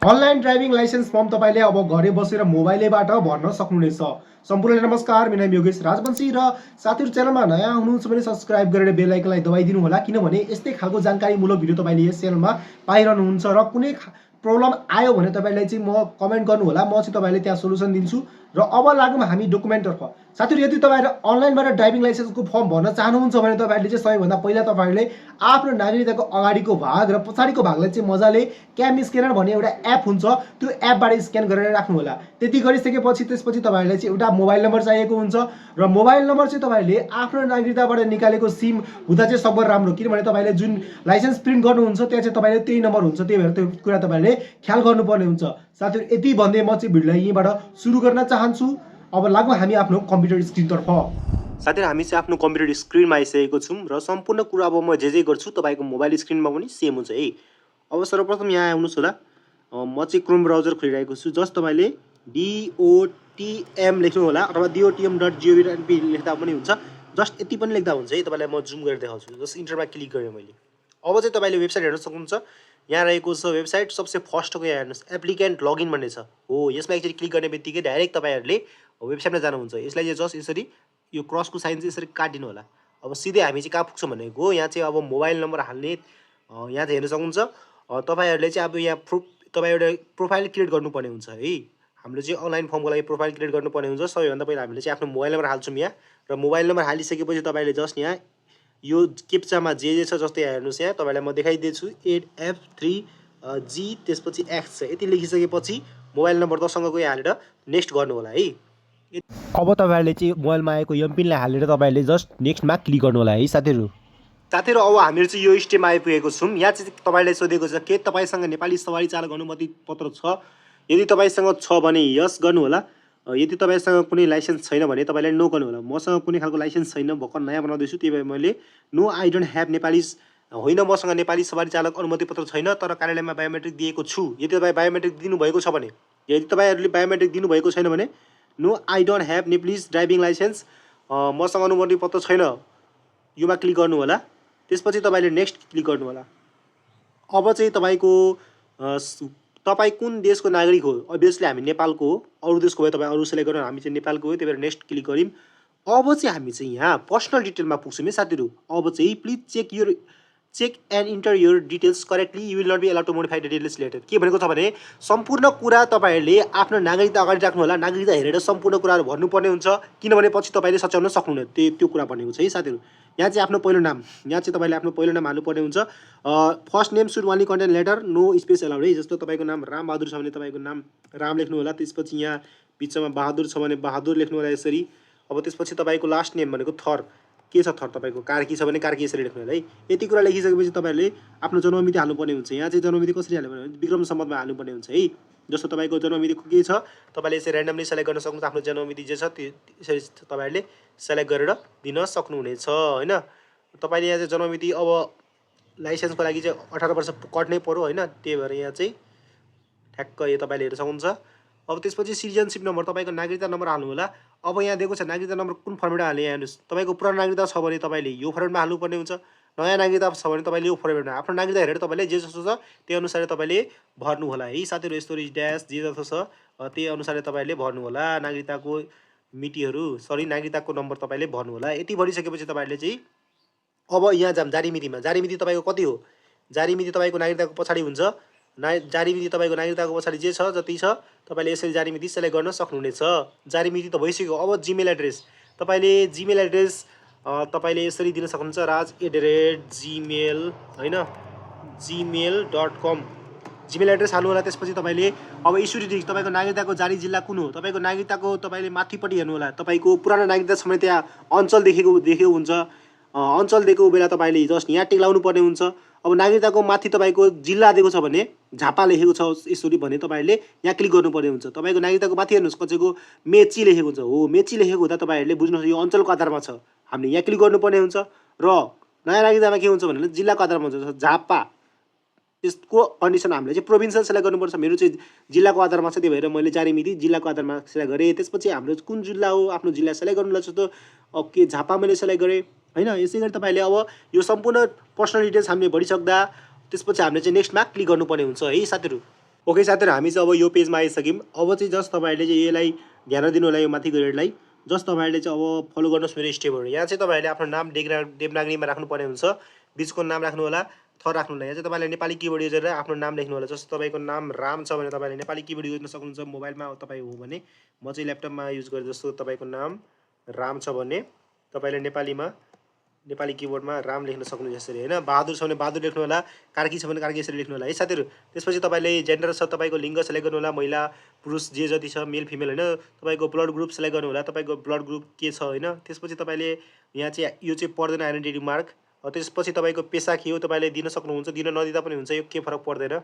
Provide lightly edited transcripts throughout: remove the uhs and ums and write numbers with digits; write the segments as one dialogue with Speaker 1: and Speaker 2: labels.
Speaker 1: Online driving licence form तपाईँले अब घरै बसेर मोबाइलैबाट भर्न सक्नुहुनेछ। सम्पूर्णलाई नमस्कार, मेरो नाम योगेश राजवंशी र साथीहरू च्यानलमा नयाँ हुनुहुन्छ भने सब्सक्राइब गरेर बेल आइकनलाई दबाइदिनु होला, किनभने यस्तै खालको जानकारीमूलक भिडियो तपाईँले यस च्यानलमा पाइरहनुहुन्छ। र कुनै प्रब्लम आयो भने तपाईँलाई चाहिँ म कमेन्ट गर्नुहोला, म चाहिँ तपाईँले त्यहाँ सोल्युसन दिन्छु। र अब लागौँ हामी डकुमेन्टतर्फ। साथीहरू, यदि तपाईँहरू अनलाइनबाट ड्राइभिङ लाइसेन्सको फर्म भर्न चाहनुहुन्छ भने तपाईँहरूले चाहिँ सबैभन्दा पहिला तपाईँहरूले आफ्नो नागरिकताको अगाडिको भाग र पछाडिको भागलाई चाहिँ मजाले क्याम स्क्यानर भन्ने एउटा एप हुन्छ, त्यो एपबाट स्क्यान गरेर राख्नु होला। त्यति गरिसकेपछि त्यसपछि तपाईँहरूलाई चाहिँ एउटा मोबाइल नम्बर चाहिएको हुन्छ र मोबाइल नम्बर चाहिँ तपाईँले आफ्नो नागरिकताबाट निकालेको सिम हुँदा चाहिँ सक्दो राम्रो, किनभने तपाईँले जुन लाइसेन्स प्रिन्ट गर्नुहुन्छ त्यहाँ चाहिँ तपाईँले त्यही नम्बर हुन्छ, त्यही भएर त्यो कुरा तपाईँले ख्याल गर्नुपर्ने हुन्छ। साथीहरू, यति भन्दै म चाहिँ भिडियोलाई यहीँबाट सुरु गर्न चाहन्छु। अब लागौँ हामी आफ्नो कम्प्युटर स्क्रिनतर्फ।
Speaker 2: साथीहरू, हामी चाहिँ आफ्नो कम्प्युटर स्क्रिनमा आइसकेको छौँ र सम्पूर्ण कुरा अब म जे गर्छु तपाईँको मोबाइल स्क्रिनमा पनि सेम हुन्छ है। अब सर्वप्रथम यहाँ आउनुहोस् होला, म चाहिँ क्रोम ब्राउजर खोलिरहेको छु। जस्ट तपाईँले DOTM लेख्नु होला अथवा DOTM.gov.np लेख्दा पनि हुन्छ, जस्ट यति पनि लेख्दा हुन्छ है। तपाईँलाई म जुम गरेर देखाउँछु। जस्ट इन्टरमा क्लिक गरेँ मैले। अब चाहिँ तपाईँले वेबसाइट हेर्न सक्नुहुन्छ। यहाँ रहेको छ वेबसाइट, सबसे फर्स्टको यहाँ हेर्नुहोस्, एप्लिकेन्ट लगइन भन्ने छ हो। यसमा एकचोटि क्लिक गर्ने बित्तिकै डाइरेक्ट तपाईँहरूले वेबसाइटमा जानुहुन्छ। यसलाई चाहिँ जस्ट यसरी यो क्रसको साइन चाहिँ यसरी काटिदिनु होला। अब सिधै हामी चाहिँ कहाँ पुग्छौँ भनेको, यहाँ चाहिँ अब मोबाइल नम्बर हाल्ने यहाँ चाहिँ हेर्न सक्नुहुन्छ। तपाईँहरूले चाहिँ अब यहाँ तपाईँ एउटा प्रोफाइल क्रिएट गर्नुपर्ने हुन्छ है। हाम्रो चाहिँ अनलाइन फर्मको लागि प्रोफाइल क्रिएट गर्नुपर्ने हुन्छ। सबैभन्दा पहिला हामीले चाहिँ आफ्नो मोबाइल नम्बर हाल्छौँ यहाँ, र मोबाइल नम्बर हालिसकेपछि तपाईँले जस्ट यहाँ यो केप्चामा जे छ, जस्तै यहाँ हेर्नुहोस्, यहाँ तपाईँलाई म देखाइदिन्छु 8F3G त्यसपछि X छ। यति लेखिसकेपछि मोबाइल नम्बर तसँगको यहाँ हालेर नेक्स्ट गर्नु होला है।
Speaker 1: अब तपाईँहरूले चाहिँ मोबाइलमा आएको एमपिनलाई हालेर तपाईँले जस्ट नेक्स्टमा क्लिक गर्नु होला है। साथीहरू,
Speaker 2: अब हामीहरू चाहिँ यो स्टेपमा आइपुगेको छौँ। यहाँ चाहिँ तपाईँलाई सोधेको छ के तपाईँसँग नेपाली सवारी चालक अनुमति पत्र छ। यदि तपाईँसँग छ भने यस गर्नु होला। यदि तपाईँसँग कुनै लाइसेन्स छैन भने तपाईँले नो गर्नु होला। मसँग कुनै खालको लाइसेन्स छैन, भर्खर नयाँ बनाउँदैछु, त्यही भएर मैले no I don't have Nepali होइन, मसँग नेपाली सवारी चालक अनुमति पत्र छैन, तर कार्यालयमा बायोमेट्रिक दिएको छु। यदि तपाईँ बायोमेट्रिक दिनुभएको छ भने, यदि तपाईँहरूले बायोमेट्रिक दिनुभएको छैन भने no I don't have Nepalese driving license, मसँग अनुमति पत्र छैन, योमा क्लिक गर्नु होला। त्यसपछि तपाईँले नेक्स्ट क्लिक गर्नु होला। अब चाहिँ तपाईँ कुन देशको नागरिक हो। अभियसली हामी नेपालको हो, अरू देशको भए तपाईँ अरू सेलेक्ट गर्नु, हामी चाहिँ नेपालको हो, त्यही भएर नेक्स्ट क्लिक गऱ्यौँ। अब चाहिँ हामी चाहिँ यहाँ पर्सनल डिटेलमा पुग्छौँ है साथीहरू। अब चाहिँ please check and enter your details correctly, you will not be allowed to modify the details later. के भनेको छ भने सम्पूर्ण कुरा तपाईँहरूले आफ्नो नागरिकता अगाडि राख्नु होला। नागरिकता हेरेर सम्पूर्ण कुराहरू भर्नुपर्ने हुन्छ, किनभने पछि तपाईँले सच्याउन सक्नुहुन्न। त्यो कुरा भनेको छ है साथीहरू। यहाँ चाहिँ आफ्नो पहिलो नाम, यहाँ चाहिँ तपाईँले आफ्नो पहिलो नाम हाल्नुपर्ने हुन्छ। First name should only contain letter, no space allowed है। जस्तो तपाईँको नाम रामबहादुर छ भने तपाईँको नाम राम लेख्नु होला। त्यसपछि यहाँ बिचमा बहादुर छ भने बहादुर लेख्नु होला यसरी। अब त्यसपछि तपाईँको लास्ट नेम भनेको थर के छ, थर तपाईँको कार्की छ भने कार्की यसरी लेख्नु होला है। यति कुरा लेखिसकेपछि तपाईँहरूले आफ्नो जन्ममिति हाल्नुपर्ने हुन्छ। यहाँ चाहिँ जन्ममिति कसरी हाल्नु भने विक्रम सम्बन्धमा हाल्नुपर्ने हुन्छ है। जस्तो तपाईँको जन्ममिति के छ, तपाईँले यसरी ऱ्यान्डमली सेलेक्ट गर्न सक्नुहुन्छ। आफ्नो जन्ममिति जे छ त्यसरी तपाईँहरूले सेलेक्ट गरेर दिन सक्नुहुनेछ होइन। तपाईँले यहाँ चाहिँ जन्ममिति अब लाइसेन्सको लागि चाहिँ 18 वर्ष कट्नै पऱ्यो होइन, त्यही भएर यहाँ चाहिँ ठ्याक्क यो तपाईँले हेर्न सक्नुहुन्छ। अब त्यसपछि सिटिजनसिप नम्बर, तपाईँको नागरिकता नम्बर हाल्नु होला। अब यहाँ दिएको छ नागरिकता नम्बर कुन फर्मेटमा हाल्ने, यहाँ हेर्नुहोस्। तपाईँको पुरानो नागरिकता छ भने तपाईँले यो फर्मेटमा हाल्नुपर्ने हुन्छ, नयाँ नागरिकता छ भने तपाईँले यो फर्मेटमा। आफ्नो नागरिकता हेरेर तपाईँले जे जस्तो छ त्यही अनुसार तपाईँले भर्नु होला है साथीहरू। स्टोरेज ड्यास जे जस्तो छ त्यही अनुसार तपाईँले भर्नु होला। नागरिकताको नागरिकताको नम्बर तपाईँले भर्नु होला। यति भरिसकेपछि तपाईँले चाहिँ अब यहाँ जाम जारी मितिमा। जारी मिति तपाईँको कति हो, जारी मिति तपाईँको नागरिकताको पछाडि हुन्छ। जारी मिति तपाईँको नागरिकताको पछाडि जे छ जति छ तपाईँले यसरी जारी मिति सेलेक्ट गर्न सक्नुहुनेछ। जारी मिति त भइसक्यो। अब जिमेल एड्रेस, तपाईँले जिमेल एड्रेस तपाईँले यसरी दिन सक्नुहुन्छ, raj@gmail होइन gmail.com जिमेल एड्रेस हाल्नु होला। त्यसपछि तपाईँले अब इस्युड डिस्ट्रिक्ट, तपाईँको नागरिकताको जारी जिल्ला कुन हो, तपाईँको नागरिकताको तपाईँले माथिपट्टि हेर्नु होला। तपाईँको पुरानो नागरिकता छ भने त्यहाँ अञ्चल देखेको हुन्छ। अञ्चल दिएको बेला तपाईँले जस्ट यहाँ टिक लाउनु पर्ने हुन्छ। अब नागरिकताको माथि तपाईँको जिल्ला दिएको छ भने झापा लेखेको छ यसरी भने तपाईँहरूले यहाँ क्लिक गर्नुपर्ने हुन्छ। तपाईँको नागरिकताको माथि हेर्नुहोस् कसैको मेची लेखेको हुन्छ हो, मेची लेखेको हुँदा तपाईँहरूले बुझ्नुहोस् यो अञ्चलको आधारमा छ, हामीले यहाँ क्लिक गर्नुपर्ने हुन्छ। र नयाँ नागरिकतामा के हुन्छ भने जिल्लाको आधारमा हुन्छ, झापा। त्यसको कन्डिसन हामीले चाहिँ प्रोभिन्सियल सेलेक्ट गर्नुपर्छ। मेरो चाहिँ जिल्लाको आधारमा छ, त्यही भएर मैले जारी मिति जिल्लाको आधारमा सेलेक्ट गरेँ। त्यसपछि हाम्रो कुन जिल्ला हो आफ्नो जिल्ला सेलेक्ट गर्नुलाई जस्तो ओके झापा मैले सेलेक्ट गरेँ होइन। यसै गरी तपाईँले अब यो सम्पूर्ण पर्सनल डिटेल्स हामीले भरिसक्दा त्यसपछि हामीले चाहिँ नेक्स्टमा क्लिक गर्नुपर्ने हुन्छ है साथीहरू। ओके साथीहरू, हामी चाहिँ अब यो पेजमा आइसक्यौँ। अब चाहिँ जस्ट तपाईँहरूले चाहिँ यसलाई ध्यान दिनु होला, यो माथिको रेडलाई जस्ट तपाईँहरूले चाहिँ अब फलो गर्नुहोस् मेरो स्टेपहरू। यहाँ चाहिँ तपाईँहरूले आफ्नो नाम देवनागरीमा राख्नुपर्ने हुन्छ, बिचको नाम राख्नु होला, थर राख्नु होला। यहाँ चाहिँ तपाईँले नेपाली किबोर्ड युज गरेर आफ्नो नाम लेख्नु होला। जस्तो तपाईँको नाम राम छ भने तपाईँले नेपाली किबोर्ड युज गर्न सक्नुहुन्छ। मोबाइलमा तपाईँ हो भने, म चाहिँ ल्यापटपमा युज गरेँ, जस्तो तपाईँको नाम राम छ भने तपाईँले नेपाली किबोर्डमा राम लेख्न सक्नुहुन्छ यसरी होइन। बहादुर छ भने बहादुर लेख्नु होला, कार्की छ भने कार्की यसरी लेख्नु होला है साथीहरू। त्यसपछि तपाईँले जेन्डर छ, तपाईँको लिङ्ग सेलेक्ट गर्नु होला, महिला पुरुष जे जति छ, मेल फिमेल होइन। तपाईँको ब्लड ग्रुप सेलेक्ट गर्नु होला, तपाईँको ब्लड ग्रुप के छ होइन। त्यसपछि तपाईँले यहाँ चाहिँ यो चाहिँ पर्दैन आइडेन्टिटी मार्क। त्यसपछि तपाईँको पेसा के हो तपाईँले दिन सक्नुहुन्छ, दिन नदिँदा पनि हुन्छ, यो के फरक पर्दैन।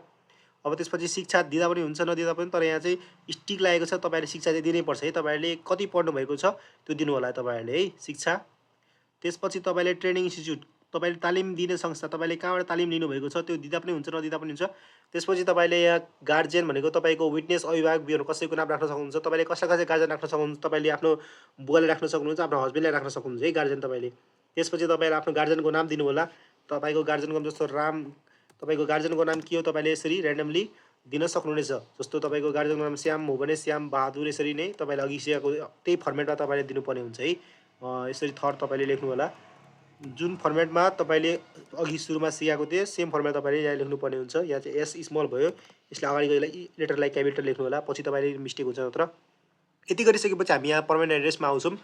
Speaker 2: अब त्यसपछि शिक्षा दिँदा पनि हुन्छ, नदिँदा पनि, तर यहाँ चाहिँ स्टिक लागेको छ, तपाईँले शिक्षा चाहिँ दिनैपर्छ है। तपाईँहरूले कति पढ्नु भएको छ त्यो दिनु होला तपाईँहरूले है शिक्षा। त्यसपछि तपाईँले ट्रेनिङ इन्स्टिच्युट, तपाईँले तालिम दिने संस्था, तपाईँले कहाँबाट तालिम लिनुभएको छ त्यो दिँदा पनि हुन्छ, नदिँदा पनि हुन्छ। त्यसपछि तपाईँले यहाँ गार्जियन भनेको तपाईँको विटनेस, अभिभावक, बिहेर कसैको नाम राख्न सक्नुहुन्छ। तपाईँले कसलाई गार्जियन राख्न सक्नुहुन्छ, तपाईँले आफ्नो बुवालाई राख्न सक्नुहुन्छ, आफ्नो हस्बेन्डलाई राख्न सक्नुहुन्छ है गार्जियन तपाईँले। त्यसपछि तपाईँले आफ्नो गार्जियनको नाम दिनु होला। तपाईँको गार्जियनको नाम जस्तो राम, तपाईँको गार्जियनको नाम के हो तपाईँले यसरी ऱ्यान्डमली दिन सक्नुहुनेछ। जस्तो तपाईँको गार्जियनको नाम श्याम हो भने श्याम बहादुर, यसरी नै तपाईँले अघि सिकाएको त्यही फर्मेटमा तपाईँले दिनुपर्ने हुन्छ है। यसरी थर तपाईँले लेख्नु होला, जुन फर्मेटमा तपाईँले अघि सुरुमा सिकाएको थियो सेम फर्मेट तपाईँले यहाँ लेख्नुपर्ने हुन्छ। यहाँ चाहिँ एस स्मल भयो, यसले अगाडिको लेटरलाई क्यापिटल लेख्नु होला, पछि तपाईँले मिस्टेक हुन्छ नत्र। यति गरिसकेपछि हामी यहाँ पर्मानेन्ट एड्रेसमा आउँछौँ।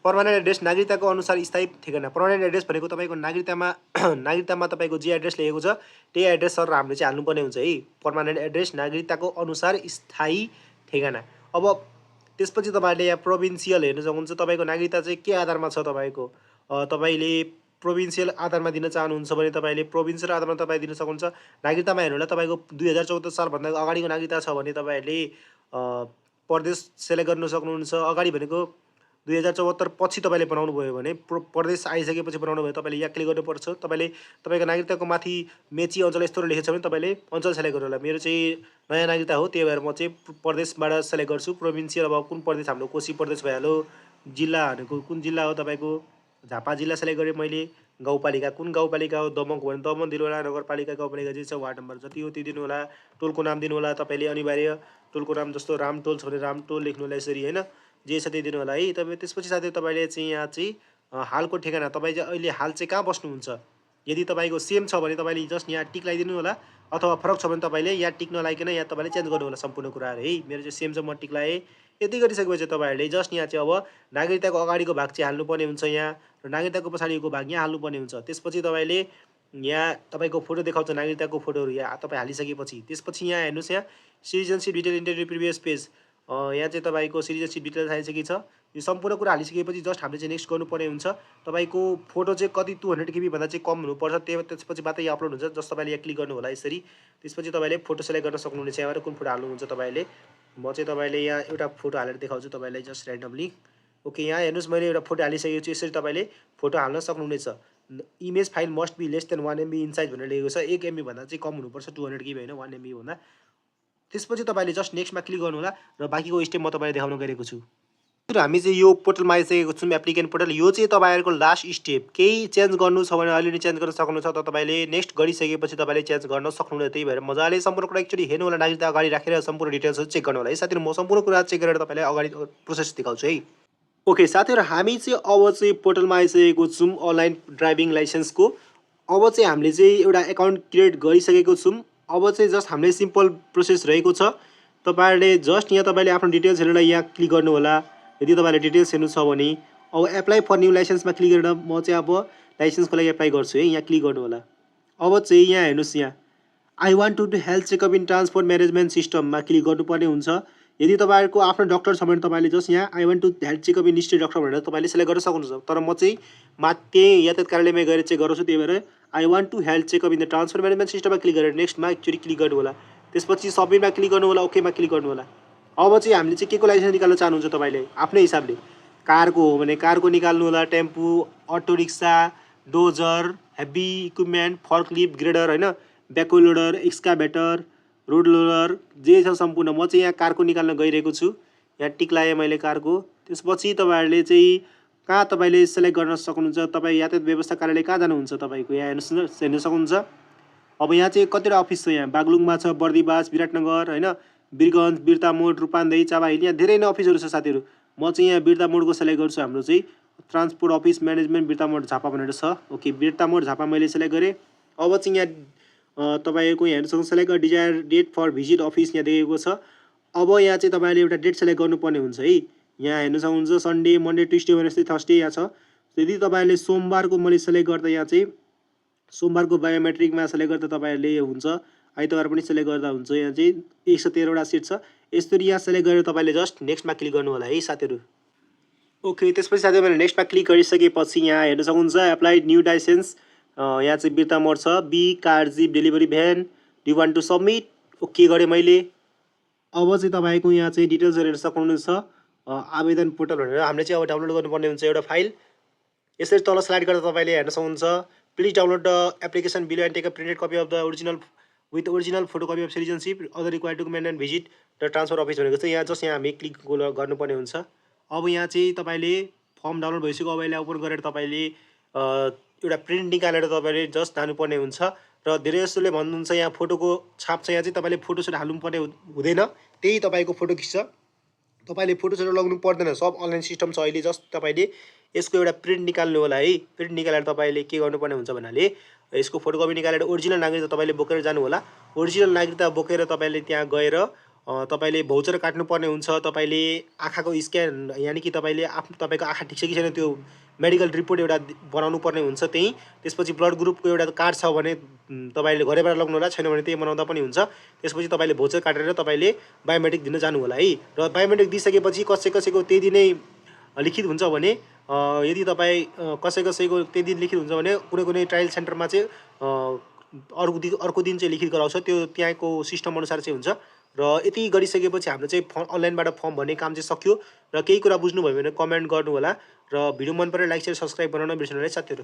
Speaker 2: पर्मानेन्ट एड्रेस नागरिकताको अनुसार स्थायी ठेगाना। पर्मानेन्ट एड्रेस भनेको तपाईँको नागरिकतामा तपाईँको जे एड्रेस लेखेको छ त्यही एड्रेस सर हामीले चाहिँ हाल्नुपर्ने हुन्छ है। पर्मानेन्ट एड्रेस नागरिकताको अनुसार स्थायी ठेगाना। अब त्यसपछि तपाईँले यहाँ प्रोभिन्सियल हेर्न सक्नुहुन्छ। तपाईँको नागरिकता चाहिँ के आधारमा छ, तपाईँले प्रोभिन्सियल आधारमा दिन चाहनुहुन्छ भने तपाईँले प्रोभिन्सियल आधारमा तपाईँ दिन सक्नुहुन्छ। नागरिकतामा हेर्नु होला, तपाईँको 2014 सालभन्दा अगाडिको नागरिकता छ भने तपाईँहरूले प्रदेश सेलेक्ट गर्न सक्नुहुन्छ। अगाडि भनेको 2074 पछि तपाईँले बनाउनु भयो भने, प्रदेश आइसकेपछि बनाउनु भयो, तपाईँले यहाँ क्लिक गर्नुपर्छ। तपाईँको नागरिकताको माथि मेची अञ्चल यस्तो लेखेको छ भने तपाईँले अञ्चल सेलेक्ट गर्नु होला। मेरो चाहिँ नयाँ नागरिकता हो, त्यही भएर म चाहिँ प्रदेशबाट सेलेक्ट गर्छु प्रोभिन्सियल। अब कुन प्रदेश, हाम्रो कोशी प्रदेश भइहाल्यो। जिल्ला भनेको कुन जिल्ला हो, तपाईँको झापा जिल्ला सेलेक्ट गरेँ मैले। गाउँपालिका कुन गाउँपालिका हो, दमक हो भने दमन दिनु होला। नगरपालिका गाउँपालिका जे छ, वार्ड नम्बर जति हो त्यो दिनु होला। टोलको नाम दिनु होला तपाईँले अनिवार्य। टोलको नाम जस्तो रामटोल छ भने रामटोल लेख्नु होला यसरी होइन, जे छ त्यही दिनु होला है। तपाईँ त्यसपछि साथै तपाईँले चाहिँ यहाँ चाहिँ हालको ठेगाना, तपाईँ चाहिँ अहिले हाल चाहिँ कहाँ बस्नुहुन्छ। यदि तपाईँको सेम छ भने तपाईँले जस्ट यहाँ टिक लगाइदिनु होला, अथवा फरक छ भने तपाईँले यहाँ टिक नलाइकन यहाँ तपाईँले चेन्ज गर्नु होला सम्पूर्ण कुराहरू है। मेरो चाहिँ सेम छ, म टिक लगाएँ। यति गरिसकेपछि तपाईँहरूले जस्ट यहाँ चाहिँ अब नागरिकताको अगाडिको भाग चाहिँ हाल्नुपर्ने हुन्छ यहाँ, र नागरिकताको पछाडिको भाग यहाँ हाल्नुपर्ने हुन्छ। त्यसपछि तपाईँले यहाँ तपाईँको फोटो देखाउँछ, नागरिकताको फोटोहरू यहाँ तपाईँ हालिसकेपछि। त्यसपछि यहाँ हेर्नुहोस्, यहाँ citizenship detail interview previous page, यहाँ चाहिँ तपाईँको सिटिजनसिप डिटेल्स आइसकेको छ। यो सम्पूर्ण कुरा हालिसकेपछि जस्ट हामीले चाहिँ नेक्स्ट गर्नुपर्ने हुन्छ। तपाईँको फोटो चाहिँ कति 200 KB भन्दा चाहिँ कम हुनुपर्छ, त्यसपछि मात्रै यो अपलोड हुन्छ। जस्ट तपाईँले यहाँ क्लिक गर्नु होला यसरी। त्यसपछि तपाईँले फोटो सेलेक्ट गर्न सक्नुहुनेछ यहाँबाट कुन फोटो हाल्नुहुन्छ तपाईँले। म चाहिँ तपाईँले यहाँ एउटा फोटो हालेर देखाउँछु तपाईँलाई जस्ट ऱ्यान्डमली। ओके, यहाँ हेर्नुहोस् मैले एउटा फोटो हालिसकेको छु। यसरी तपाईँले फोटो हाल्न सक्नुहुनेछ। Image file must be less than 1 MB in size भनेर लेखेको छ। 1 MB भन्दा चाहिँ कम हुनुपर्छ, 200 KB होइन, 1 MB भन्दा। त्यसपछि तपाईँले जस्ट नेक्स्टमा क्लिक गर्नु होला र बाँकीको स्टेप म तपाईँलाई देखाउन गएको छु। हामी चाहिँ यो पोर्टलमा आइसकेको छौँ, एप्लिकेन्ट पोर्टल। यो चाहिँ तपाईँहरूको लास्ट स्टेप। केही चेन्ज गर्नु छ भने अहिले नै चेन्ज गर्न सक्नुहुन्छ, त तपाईँले नेक्स्ट गरिसकेपछि तपाईँले चेन्ज गर्न सक्नुहुन्न। त्यही भएर मजाले सम्पूर्ण कुरा एकचोटि हेर्नु होला, नागरिकता अगाडि राखेर सम्पूर्ण डिटेल्सहरू चेक गर्नु होला है साथीहरू। म सम्पूर्ण कुरा चेक गरेर तपाईँलाई अगाडि प्रोसेस देखाउँछु है। ओके साथीहरू, हामी चाहिँ अब चाहिँ पोर्टलमा आइसकेको छौँ अनलाइन ड्राइभिङ लाइसेन्सको। अब चाहिँ हामीले चाहिँ एउटा एकाउन्ट क्रिएट गरिसकेको छौँ। अब चाहिँ जस्ट हामीले सिम्पल प्रोसेस रहेको छ। तपाईँहरूले जस्ट यहाँ तपाईँले आफ्नो डिटेल्स हेरेर यहाँ क्लिक गर्नु होला। यदि तपाईँले डिटेल्स हेर्नु छ भने अब एप्लाई फर न्यू लाइसेन्समा क्लिक गरेर म चाहिँ अब लाइसेन्सको लागि एप्लाई गर्छु है। यहाँ क्लिक गर्नु होला। अब चाहिँ यहाँ हेर्नुहोस्, यहाँ I want to do health checkup in transport management सिस्टममा क्लिक गर्नुपर्ने हुन्छ। यदि तपाईँहरूको आफ्नो डक्टर छ भने तपाईँले जस्ट यहाँ I want to health checkup in district doctor भनेर तपाईँले सेलेक्ट गर्न सक्नुहुन्छ। तर म चाहिँ त्यही यातायात कार्यालयमा गएर चेक गराउँछु, त्यही भएर I want to health checkup in the transport management सिस्टममा क्लिक गरेर नेक्स्टमा एकचोटि क्लिक गर्नु होला। त्यसपछि सबमिटमा क्लिक गर्नु होला, ओकेमा क्लिक गर्नु होला। अब चाहिँ हामीले चाहिँ के को लाइसेन्स निकाल्न चाहनुहुन्छ तपाईँले आफ्नै हिसाबले। कारको हो भने कारको निकाल्नु होला, टेम्पो, अटो रिक्सा, डोजर, हेभी इक्विपमेन्ट, फर्कलिफ्ट, ग्रेडर होइन, ब्याकहो लोडर, एक्सकाभेटर, रोड लोडर जे छ सम्पूर्ण। म चाहिँ यहाँ कारको निकाल्न गइरहेको छु। यहाँ टिक लगाएँ मैले कारको। त्यसपछि तपाईँहरूले चाहिँ कहाँ तपाईँले सेलेक्ट गर्न सक्नुहुन्छ। तपाईँ यातायात व्यवस्था कार्यालय कहाँ जानुहुन्छ, तपाईँको यहाँ हेर्नु सक्नुहुन्छ। अब यहाँ चाहिँ कतिवटा अफिस छ, यहाँ बागलुङमा छ, बर्दिवास, विराटनगर होइन, वीरगञ्ज, बिर्तामोड, रूपान्देही, चाबाहिल, यहाँ धेरै नै अफिसहरू छ साथीहरू। म चाहिँ यहाँ बिर्तामोडको सेलेक्ट गर्छु। हाम्रो चाहिँ transport office management Birtamod Jhapa भनेर छ। ओके, बिर्तामोड झापा मैले सेलेक्ट गरेँ। अब चाहिँ यहाँ तपाईँको यहाँ हेर्नुसँग select desire date for visit office यहाँ देखेको छ। अब यहाँ चाहिँ तपाईँले एउटा डेट सेलेक्ट गर्नुपर्ने हुन्छ है। यहाँ हेर्नु सक्नुहुन्छ Sunday, Monday, Tuesday, Wednesday, Thursday यहाँ छ। यदि तपाईँले सोमबारको मैले सेलेक्ट गर्दा यहाँ चाहिँ सोमबारको बायोमेट्रिकमा सेलेक्ट गर्दा तपाईँहरूले हुन्छ, आइतबार पनि सेलेक्ट गर्दा हुन्छ। यहाँ चाहिँ 113वटा सिट छ। यसरी यहाँ सेलेक्ट गरेर तपाईँले जस्ट नेक्स्टमा क्लिक गर्नु होला है साथीहरू। ओके, त्यसपछि साथीहरू मैले नेक्स्टमा क्लिक गरिसकेपछि यहाँ हेर्नु सक्नुहुन्छ एप्लाई न्यू लाइसेन्स, यहाँ चाहिँ बिर्तामोड छ, B car jeep delivery van, do one to submit. Okay गरेँ मैले। अब चाहिँ तपाईँको यहाँ चाहिँ डिटेल्सहरू हेर्न सक्नुहुनेछ, आवेदन पोर्टल भनेर हामीले चाहिँ अब डाउनलोड गर्नुपर्ने हुन्छ एउटा फाइल। यसरी तल स्लाइड गर्दा तपाईँले हेर्न सक्नुहुन्छ please download the application below and take a printed copy of the original with original photo copy of citizenship other required document and visit the transfer office भनेको चाहिँ यहाँ जस्ट यहाँ हामी क्लिक गर्नुपर्ने हुन्छ। अब यहाँ चाहिँ तपाईँले फर्म डाउनलोड भइसक्यो। अब यसलाई ओपन गरेर तपाईँले एउटा प्रिन्ट निकालेर तपाईँले जस्ट जानुपर्ने हुन्छ। र धेरै जस्तोले भन्नुहुन्छ यहाँ फोटोको छाप छ, यहाँ चाहिँ तपाईँले फोटोसोटो हाल्नुपर्ने हुँदैन, त्यही तपाईँको फोटो खिच्छ, तपाईँले फोटोसोटो लगाउनु पर्दैन, सब अनलाइन सिस्टम छ अहिले। जस्ट तपाईँले यसको एउटा प्रिन्ट निकाल्नु होला है। प्रिन्ट निकालेर तपाईँले के गर्नुपर्ने हुन्छ भन्नाले यसको फोटोकपी निकालेर ओरिजिनल नागरिकता तपाईँले बोकेर जानु होला। ओरिजिनल नागरिकता बोकेर तपाईँले त्यहाँ गएर तपाईँले भौचर काट्नुपर्ने हुन्छ। तपाईँले आँखाको स्क्यान यानि कि तपाईँले तपाईँको आँखा ठिक छ कि छैन त्यो मेडिकल रिपोर्ट एउटा बनाउनु पर्ने हुन्छ त्यहीँ। त्यसपछि ब्लड ग्रुपको एउटा कार्ड छ भने तपाईँले घरैबाट लग्नु होला, छैन भने त्यही बनाउँदा पनि हुन्छ। त्यसपछि तपाईँले भौचर काटेर तपाईँले बायोमेट्रिक दिन जानु होला है। र बायोमेट्रिक दिइसकेपछि कसैको त्यही दिनै लिखित हुन्छ भने यदि तपाईँ कसैको त्यही दिन लिखित हुन्छ भने कुनै ट्रायल सेन्टरमा चाहिँ अर्को दिन चाहिँ लिखित गराउँछ, त्यो त्यहाँको सिस्टम अनुसार चाहिँ हुन्छ। र यति गरिसकेपछि हाम्रो चाहिँ अनलाइनबाट फर्म भर्ने काम चाहिँ सक्यो। र केही कुरा बुझ्नुभयो भने कमेन्ट गर्नु होला। र भिडियो मन पऱ्यो लाइक शेयर सब्सक्राइब बनाउन बिर्सनु होला है साथीहरू।